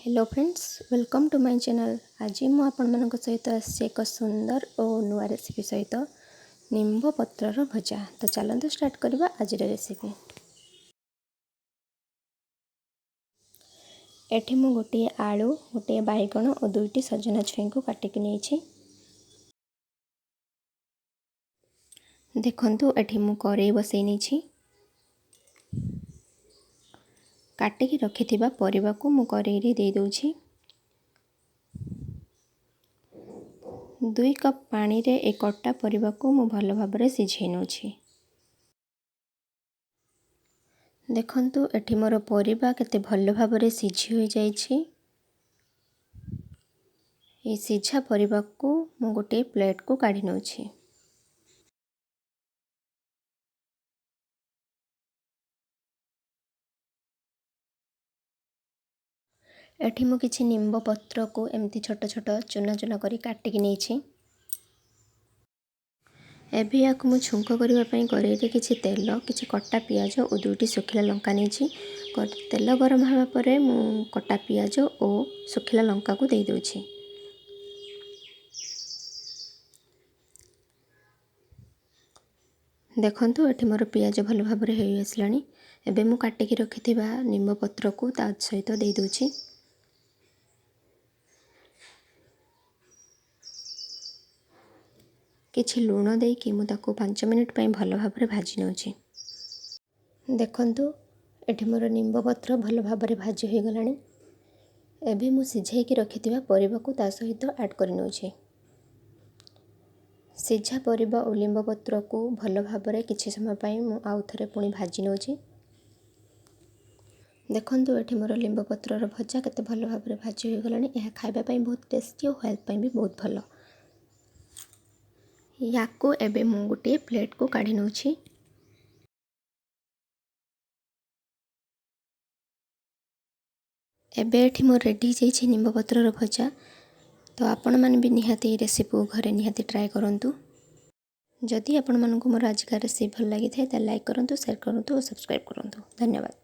Hello friends, welcome to my channel. ଆଜି ମୁଁ ଆପଣମାନଙ୍କ ସହିତ ଆସିଛି ଏକ ସୁନ୍ଦର ଓ ନୂଆ ରେସିପି ସହିତ, ନିମ୍ବ ପତ୍ରର ଭଜା। ତ ଚାଲନ୍ତୁ ଷ୍ଟାର୍ଟ କରିବା ଆଜିର ରେସିପି। ଏଠି ମୁଁ ଗୋଟିଏ ଆଳୁ, ଗୋଟିଏ ବାଇଗଣ ଓ 2ଟି ସଜନା ଛୁଇଁକୁ କାଟିକି ନେଇଛି। ଦେଖନ୍ତୁ, ଏଠି ମୁଁ କରେଇ ବସେଇ ନେଇଛି। କାଟିକି ରଖିଥିବା ପରିବାକୁ ମୁଁ କରେଇରେ ଦେଇଦେଉଛି। 2 କପ୍ ପାଣିରେ ଏ କଟା ପରିବାକୁ ମୁଁ ଭଲ ଭାବରେ ସିଝେଇ ନେଉଛି। ଦେଖନ୍ତୁ, ଏଠି ମୋର ପରିବା କେତେ ଭଲ ଭାବରେ ସିଝି ହୋଇଯାଇଛି। ଏଇ ସିଝା ପରିବାକୁ ମୁଁ ଗୋଟିଏ ପ୍ଲେଟ୍କୁ କାଢ଼ି ନେଉଛି। ଏଠି ମୁଁ କିଛି ନିମ୍ବ ପତ୍ରକୁ ଏମିତି ଛୋଟ ଛୋଟ ଚୁନା ଚୁନା କରି କାଟିକି ନେଇଛି। ଏବେ ୟାକୁ ମୁଁ ଛୁଙ୍କ କରିବା ପାଇଁ କରେଇରେ କିଛି ତେଲ, କିଛି କଟା ପିଆଜ ଓ 2ଟି ଶୁଖିଲା ଲଙ୍କା ନେଇଛି। ତେଲ ଗରମ ହେବା ପରେ ମୁଁ କଟା ପିଆଜ ଓ ଶୁଖିଲା ଲଙ୍କାକୁ ଦେଇଦେଉଛି। ଦେଖନ୍ତୁ, ଏଠି ମୋର ପିଆଜ ଭଲ ଭାବରେ ହେଇ ଆସିଲାଣି। ଏବେ ମୁଁ କାଟିକି ରଖିଥିବା ନିମ୍ବ ପତ୍ରକୁ ତା ସହିତ ଦେଇଦେଉଛି। କିଛି ଲୁଣ ଦେଇକି ମୁଁ ତାକୁ 5 ମିନିଟ୍ ପାଇଁ ଭଲ ଭାବରେ ଭାଜି ନେଉଛି। ଦେଖନ୍ତୁ, ଏଠି ମୋର ନିମ୍ବ ପତ୍ର ଭଲ ଭାବରେ ଭାଜି ହୋଇଗଲାଣି। ଏବେ ମୁଁ ସିଝେଇକି ରଖିଥିବା ପରିବାକୁ ତା ସହିତ ଆଡ଼୍ କରିନେଉଛି। ସିଝା ପରିବା ଓ ଲିମ୍ବ ପତ୍ରକୁ ଭଲ ଭାବରେ କିଛି ସମୟ ପାଇଁ ମୁଁ ଆଉ ଥରେ ପୁଣି ଭାଜି ନେଉଛି। ଦେଖନ୍ତୁ, ଏଠି ମୋର ଲିମ୍ବ ପତ୍ରର ଭଜା କେତେ ଭଲ ଭାବରେ ଭାଜି ହୋଇଗଲାଣି। ଏହା ଖାଇବା ପାଇଁ ବହୁତ ଟେଷ୍ଟି ଓ ହେଲ୍ଥ ପାଇଁ ବି ବହୁତ ଭଲ। ୟାକୁ ଏବେ ମୁଁ ଗୋଟିଏ ପ୍ଲେଟ୍କୁ କାଢ଼ି ନେଉଛି। ଏବେ ଏଠି ମୋର ରେଡ଼ି ହେଇଯାଇଛି ନିମ୍ବ ପତ୍ରର ଭଜା। ତ ଆପଣମାନେ ବି ନିହାତି ଏଇ ରେସିପିକୁ ଘରେ ନିହାତି ଟ୍ରାଏ କରନ୍ତୁ। ଯଦି ଆପଣମାନଙ୍କୁ ମୋର ଆଜିକା ରେସିପି ଭଲ ଲାଗିଥାଏ, ତାହେଲେ ଲାଇକ୍ କରନ୍ତୁ, ସେୟାର କରନ୍ତୁ ଓ ସବସ୍କ୍ରାଇବ୍ କରନ୍ତୁ। ଧନ୍ୟବାଦ।